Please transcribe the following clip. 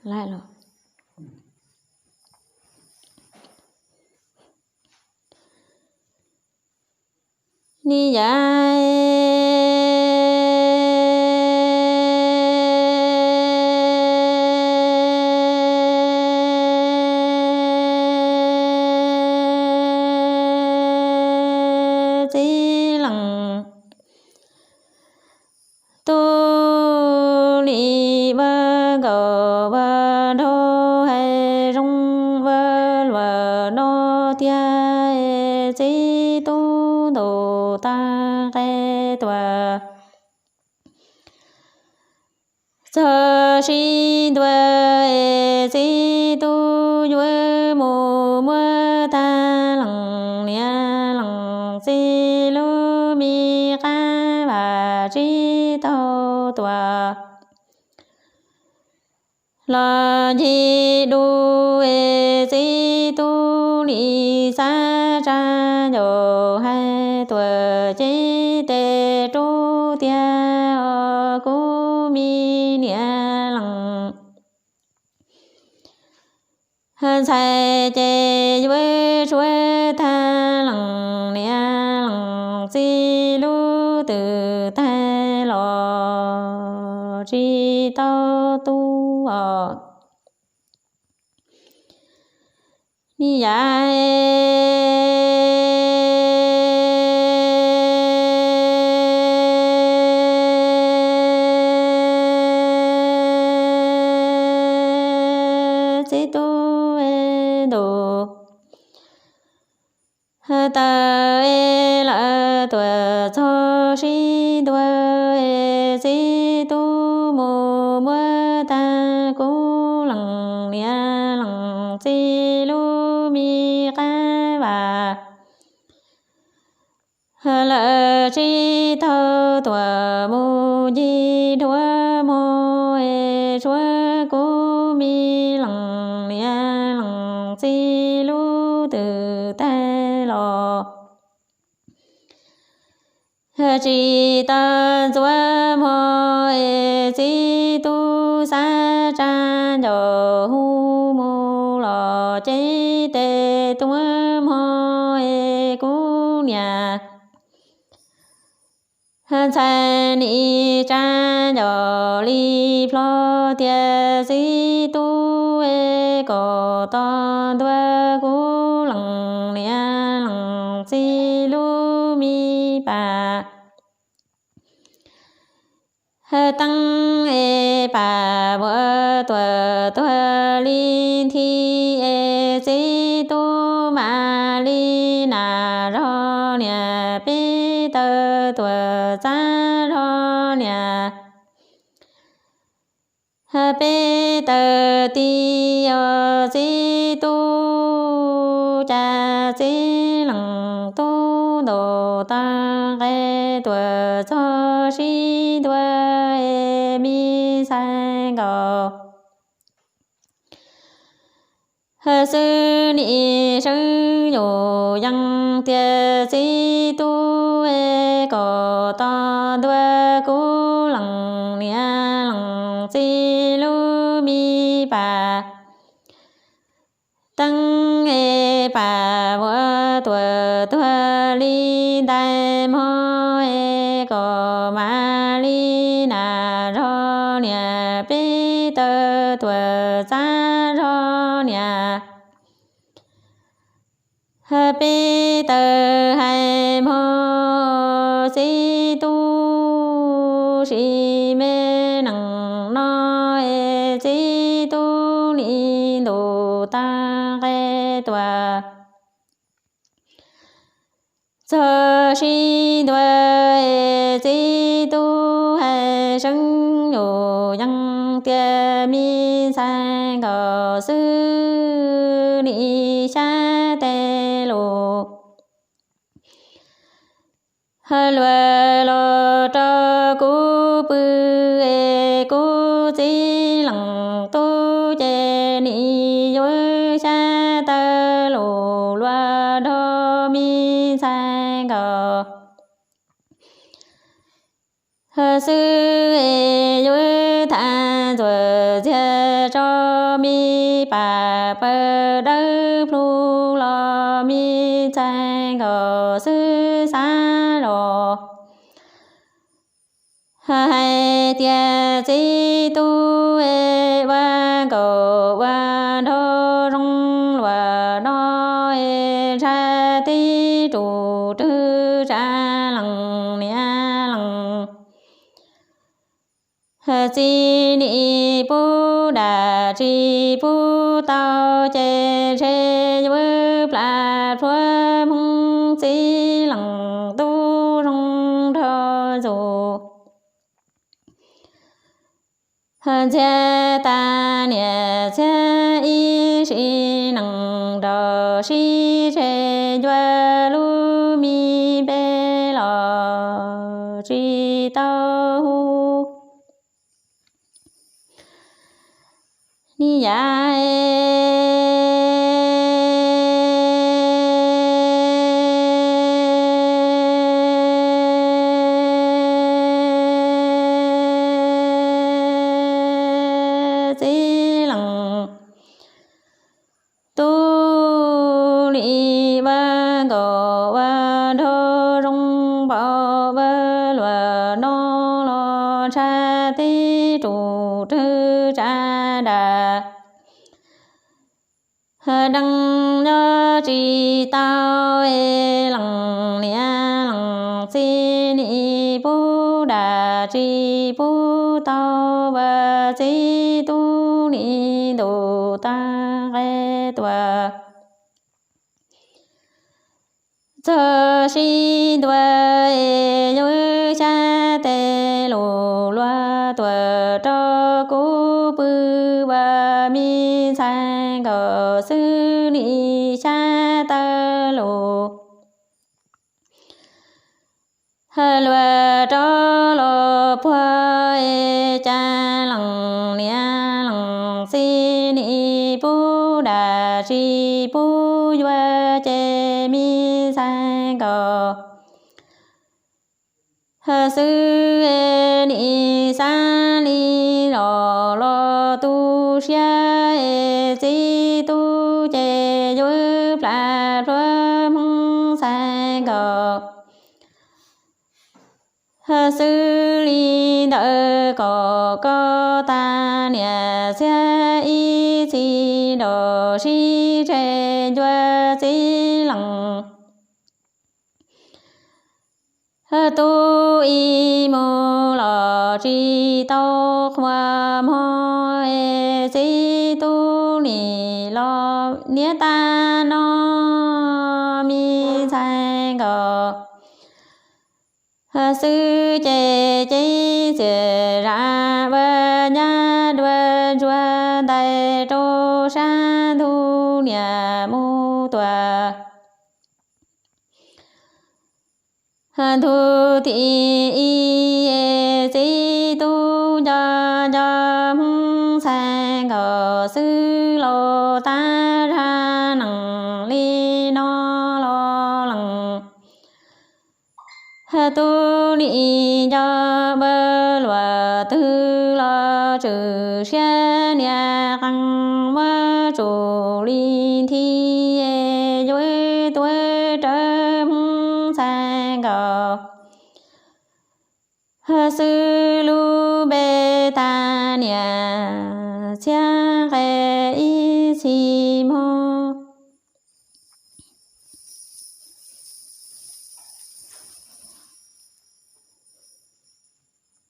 Laij los. Ni yam txiv leej tub nim ua nkaus ua nraug hais zoo ua luag no tiag, txiv tub ntaus tag nqe tuaj txog sib ntua, txiv tub yuav mus muab tag leej niam leej txiv lub me qab vam tsis tau tuaj los ncig du, es txiv tub nim xav tsa ncaus hais tuaj ces tes rub tiag os kuv me niam leej ntxhais, ces yuav tshuav tag leej niam leej txiv lub twm tag los tsis tau tu os. Ni yam txiv tub ntaus taw es lawv tuaj txog sib ntua, es txiv tub mus muab tag kuv leej niam leej txiv lub me qab vam. Lawv tsis tau tuaj mus ncig duav mog, es tshuav kuv me leej niam leej txiv lub twm tag los tsis tau ntxuav mog, es txiv tub xav tsa ncaus hu mus los ces tes tuaj mog, es kuv niam ntxhais nim tsa ncaus li plho tias txiv tub es kom tos ntua kuv leej niam leej txiv lub me pas teeb es pas vuas tuaj tuag li nthi, es txiv tub mam li nas zog niam peb taw tuaj txav zog niam peb taw ti os. Txiv tub cas txiv leej tub ntaus tag nqe tuaj txog sib ntua, es me ntxhais nkaus xwb nim seeb yus yees tias txiv tub es kom tos ntua kuv leej niam leej txiv lub me pas teeb es pas vuas tuaj tuag li ntais mog, es kom mam li nas zog niam peb taw tuaj txav zog niam peb taw hais mog. Txiv tub sim me neej no, es txiv tub nim ntaus tag nqe tuaj txog sib ntua, es txiv tub hais seeb yus yees tias me ntxhais nkaus xwb nim xyab tes lus luag los rau kuv pw, es kuv txiv leej tub ces nim yuav xyab taw lus luag nrog me ntxhais nkaus xwb, es yuav tham ntxuam txiag tso pawg dawb plhu los me ntxhais nkaus xwb xav los hais tias txiv tub es ua nkaus ua nraug zoo luag no es ntsha tib tug twg tsa lees niam lees txiv nim pub dam tsis pub tau ces ntshe yuav plam plhuav Hmoob txiv lees tub zoo nraug ntxuv ntxiag tas niam txiag ib sim neej nraug sib tseg ncua lub me npe los tsis tau hu ni yam txiv lees tub nim ua nkaus ua nraug zoo npaum ua luag no los ntsha tib tug twg tsa dam dees nyob tsis tau es lees niam lees txiv nim pub dam tsis pub tau ua txiv tub nim ntuj tag qe tuaj txog sib ntua es yus xyab tes lus luag tuaj rau kuv pw ua me ntxhais nkaus xwb nim xyab tawm lus luag rau los puag es cas lees niam lees txiv nim pub dam tsis pub yuav ces me ntxhais nkaus xwb nim xav li los los tu siab es txiv tub ces yuav plam plhuav Hmoob ntxhais nkaus xwb li ntawd kom koj tas niam txiag ib txhis nraug sib tseg ncua txiv lees tub ib mus los tsis tau qhua mog es txiv tub nim los niam tab no me ntxhais nkaus xwb ces cev txiag zam ua nyab dua ntsuag ntais rau sab ntug niam mus tuaj ntug tim ib es txiv tub nco nco Hmoob ntxhais nkaus xwb laus tab zaj nees li no los lees tub nim nco ua luag twg los tswm siab niam qee muab tsum li nthi es yuav tuav rawv Hmoob ntxhais nkaus xwb lub npe tas niam txiag nqe